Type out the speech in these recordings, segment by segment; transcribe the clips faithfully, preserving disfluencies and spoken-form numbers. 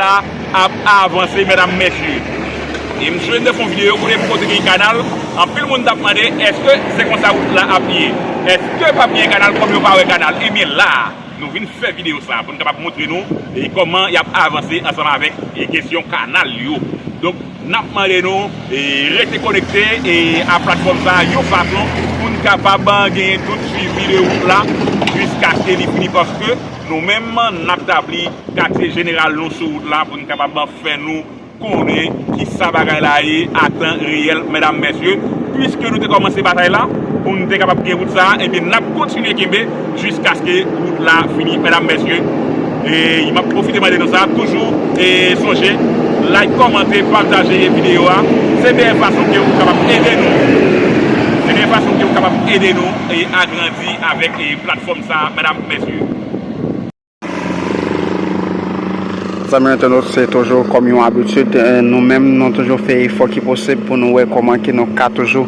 la ap avanse, medam, mesye. E m sonje m te fè yon videyo kote m pote gen kanal, anpil moun t ap mande, èske se konsa wout la ap ye? Èske p ap gen kanal kòm yo pa wè kanal? Ebyen la, nou vin fè videyo sa pou n kapab montre nou e kòman y ap avanse ansanm avèk e kesyon kanal yo. Donk, n ap mande nou e rete konekte e a platfòm sa a yon fason pou n kapab genyen tout swivi de wout la jiskaske li fini, paske nou menm n ap tabli katye jeneral nou sou wout la pou n kapab fè nou konnen kisa bagay la ye a tan reyèl, medam, mesye. Piske nou te kòmanse batay la pou n te kapab gen wout sa a, ebyen, n ap kontinye kenbe jiskaske wout la fini, medam, mesye. E m ap pwofite mande nou sa, toujou e sonje, like, kòmante, pataje videyo a. Se de fason ke ou kapab ede nou. Se de fason ke ou kapab ede nou e agrandi avèk e platfòm sa a, medam, mesye. Zanmi entènot, se toujou kòm yon abitid, eh, nou menm nou toujou fè efò ki posib pou nou wè kòman ke nou ka toujou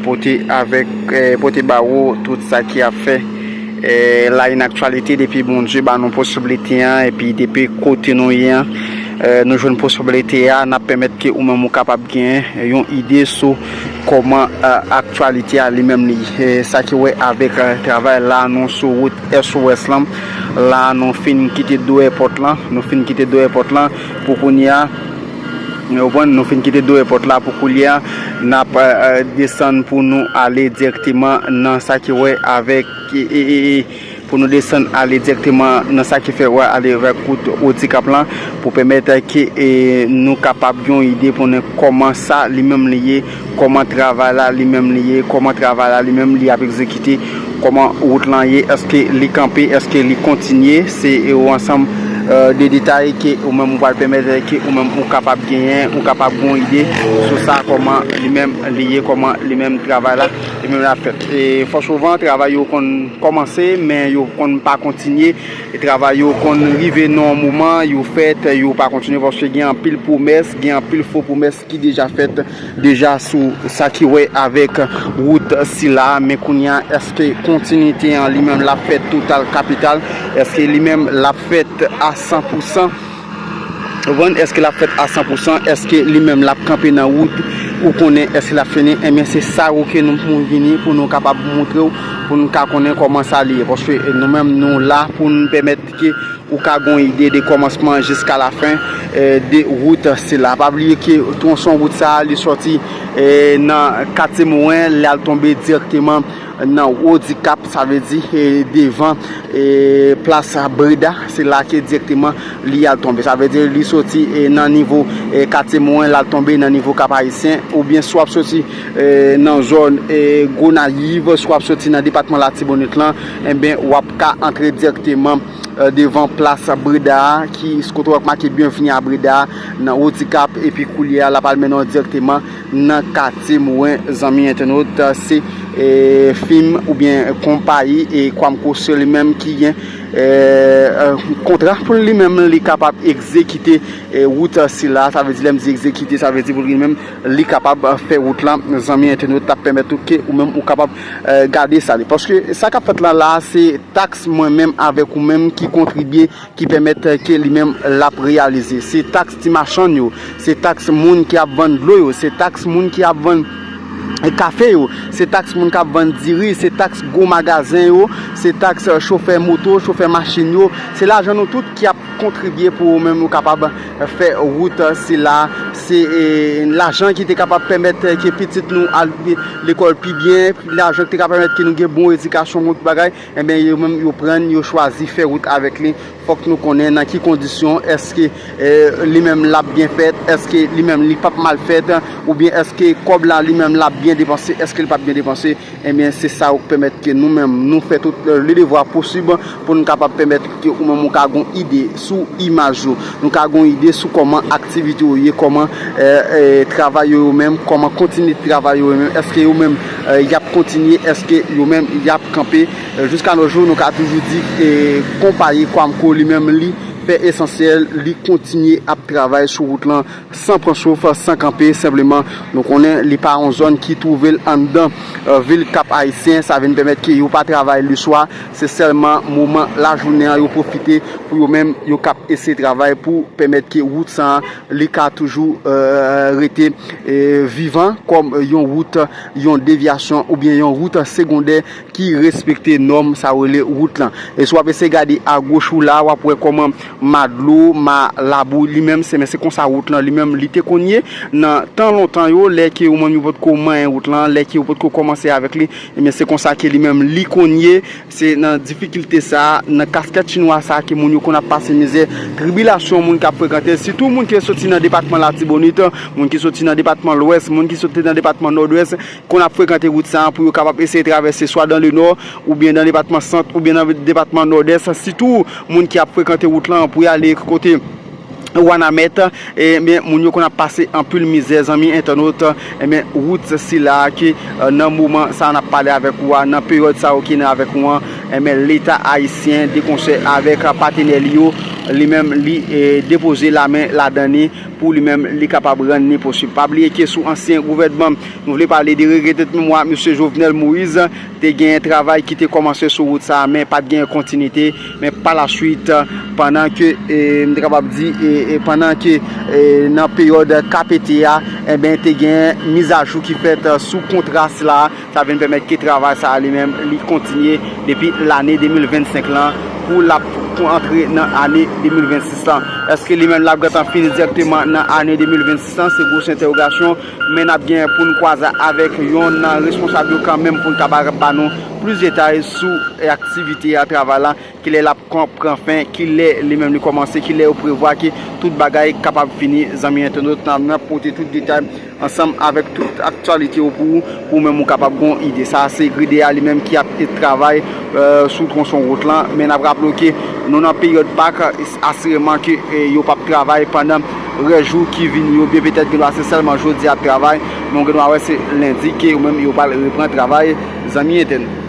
pote avèk, eh, pote ba ou tout sa ki ap fè, eh, la en aktyalite depi Bondye ba nou posiblite an, epi depi kote nou ye an, eh, nou jwenn posiblite a, n ap pèmèt ke ou menm ou kapab gen yon ide sou kòman, eh, aktyalite a li menm li, eh, sa ki wè avèk, eh, travay la nou sou wout S O S lan. La nou fin kite do èpòt lan, nou fin kite do èpòt lan pou kounye a. Ou konprann, nou fin kite do èpòt la pou kounye a, n ap, eh, eh, desann pou nou ale dirèkteman nan sa ki wè avèk, e, e, e, e, pou nou desann ale dirèkteman nan sa ki fè wè ale avèk wout Odikap lan, pou pèmèt ke, e, nou kapab gen yon ide pou nou kòman sa li menm li ye, kòman travay la li menm li ye, kòman travay la li menm li ap egzekite, kòman wout lan ye, èske li kanpe, èske li kontinye, se, e, yon ansanm, e, de detay ke ou menm ou pral pèmèt ke ou menm ou kapab genyen, ou kapab gen yon ide sou sa, kòman li menm li ye, kòman li menm travay la li menm l ap fèt. E fò souvan travay yo konn kòmanse, men yo konn pa kontinye. E travay yo konn rive nan yon moman, yo fèt, yo pa kontinye, paske gen anpil pwomès, gen anpil fo pwomès ki deja fèt deja sou sa ki wè avèk wout sila. Men kounye a, èske kontinite an li menm l ap fèt total kapital? Èske li menm l ap fèt a san pou san? Ou konprann? Èske l ap fèt a san pou san? Èske li menm l ap kanpe nan wout? Ou konnen èske l ap fini? Ebyen, se sa ou ke nou pou vini pou nou kapab montre w, pou nou ka konnen kòman sa li ye. Paske nou menm, nou la pou nou pèmèt ke ou ka gon ide de kòmansman jiska lafen, eh, de wout sila. Pa bliye ke twonson wout sa a, li sòti, eh, nan katye Moren, li al tonbe dirèkteman nan Odikap, sa vle di, eh, devan, eh, plas Breda, se la ke dirèkteman li al tonbe. Sa vle di, li sòti, eh, nan nivo, eh, katye Moren, l al tonbe nan nivo Kap Ayisyen, oubyen si w ap sòti, eh, nan zòn, eh, Gonayiv, si w ap sòti nan depatman Latibonit lan, enben, w ap ka antre dirèkteman, eh, devan plas Breda a, ki kote w ap make Byenvni a Breda a, nan Odikap, epi koulye a, l ap al mennen w dirèkteman nan katye Moren, zanmi entènot, se, eh, fim oubyen konpayi, e Quamco se li menm ki gen, eh, eh, kontra pou li menm li kapab egzekite, eh, wout sila. Sa vle di, lè m di egzekite, sa vle di pou li menm li kapab fè wout lan, zanmi entènot, t ap pèmèt ou ke ou menm ou kapab, eh, gade sa li. Paske sa k ap fèt la, la, se taks mwen menm avèk ou menm ki kontribye ki pèmèt ke li menm l ap reyalize. Se taks ti machann yo, se taks moun ki ap vann dlo yo, se taks moun ki ap vann kafe yo, se taks moun k ap vann diri, se taks gwo magazen yo, se taks, eh, chofè moto, chofè machin yo. Se lajan nou tout ki ap kontribye pou ou menm ou kapab fè wout sila. Se, eh, lajan ki te kapab pèmèt ke pitit nou al lekòl pi byen, lajan ki te ka pèmèt ke nou gen bon edikasyon, bon bagay. Ebyen, yo menm, yo pran, yo chwazi fè wout avèk li. Fòk nou konnen nan ki kondisyon, èske, eh, li menm l ap byen fèt, èske li menm li p ap mal fèt, oubyen èske kòb la li menm l ap byen depanse, èske li p ap byen depanse. Ebyen, se sa k pèmèt ke nou menm, nou fè tout, eh, le devwa posib pou nou kapab pèmèt ke ou menm ou ka gon ide sou imaj yo. Nou ka gon ide sou kòman aktivite yo ye, kòman, eh, eh, travay yo, yo menm, kòman kontinye travay yo, yo menm. Èske yo menm, eh, y ap kontinye, èske yo menm y ap kanpe. Eh, jiska nos jours, nou ka toujou di, eh, konpayi Quamco li menm li Fè esansyèl, li kontinye ap travay sou wout lan san pran souf, san kanpe. Senpleman, nou konnen li pa yon zòn ki twouve l anndan, eh, vil Kap Ayisyen. Sa vin pèmèt ke yo pa travay leswa. Se sèlman moman lajounen an yo pwofite pou yo menm, yo k ap eseye travay pou pèmèt ke wout sa a, li ka toujou, eh, rete, eh, vivan kòm yon wout, yon devyasyon oubyen yon wout segondè ki respekte nòm sa yo rele wout lan. E si w ap eseye gade agoch ou la, w ap wè kòman ma dlo, ma labou, li menm, se, men se konsa wout lan, li menm, li te konn ye nan tan lontan yo, lè ke yo menm yo potko manyen wout lan, lè ke yo potko kòmanse avèk li, ebyen, se konsa ke li menm, li konn ye, se nan difikilte sa a, nan kaskèt chinwa sa a ke moun yo konn ap pase mizè, tribilasyon moun k ap frekante, sitou moun ki soti nan depatman Latibonit, moun ki soti nan depatman Lwès, moun ki soti nan depatman Nòdwès, konn ap frekante wout sa a pou yo kapab eseye travèse swa dan le nò, oubyen nan depatman Sant, oubyen nan depatman Nòdès, sitou moun ki ap frekante wout lan pou y ale kote Wanament, ebyen, moun yo konn ap pase anpil mizè, zanmi entènot, ebyen, wout sila a ki, eh, nan moman sa a n ap pale avèk ou a, nan peryòd sa yo ki nan avèk ou an, ebyen, Leta ayisyen, de konsè avèk patenè li yo, li menm, li, eh, depoze lamen ladan li pou li menm, li kapab rann li posib. Pa bliye ke sou ansyen gouvènman, nou vle pale de regretet memwa Mesye Jovenel Moïse, te gen travay ki te kòmanse sou wout sa a, men pa t gen kontinite. Men pa la swit, pandan ke, eh, m te kapab di, eh, eh, pandan ke, eh, nan peryòd K P T a, enben, te gen mizajou ki fèt, eh, sou kontra sila a. Sa vin pèmèt ke travay sa a li menm, li kontinye depi lane de mil vennsenk lan pou l ap antre nan ane de mil vennsis lan. Èske li menm l ap gentan fini dirèkteman nan ane de mil vennsis lan? Se gwo entèwogasyon, men n ap gen pou n kwaze avèk yonn nan responsab yo kanmenm pou n kapab ba nou plis detay sou aktivite a, travay la, kilè l ap kon-, pran fen, kilè li menm li kòmanse, kilè yo prevwa ke tout bagay kapab fini. Zanmi entènot, n ap, n ap pote tout detay ansanm avèk tout aktyalite yo pou ou, pou ou menm ou kapab gon ide. Sa a se Gridè a li menm ki ap travay, eh, sou twonson wout lan. Men n ap raple w ke nou nan peryòd Pak, asireman ke, eh, yo p ap travay pandan rès jou ki vini yo, byen petèt gen dwa se sèlman jodi y ap travay, men w gen dwa wè se lendi ke yo menm yo pral reprann travay, zanmi entènot.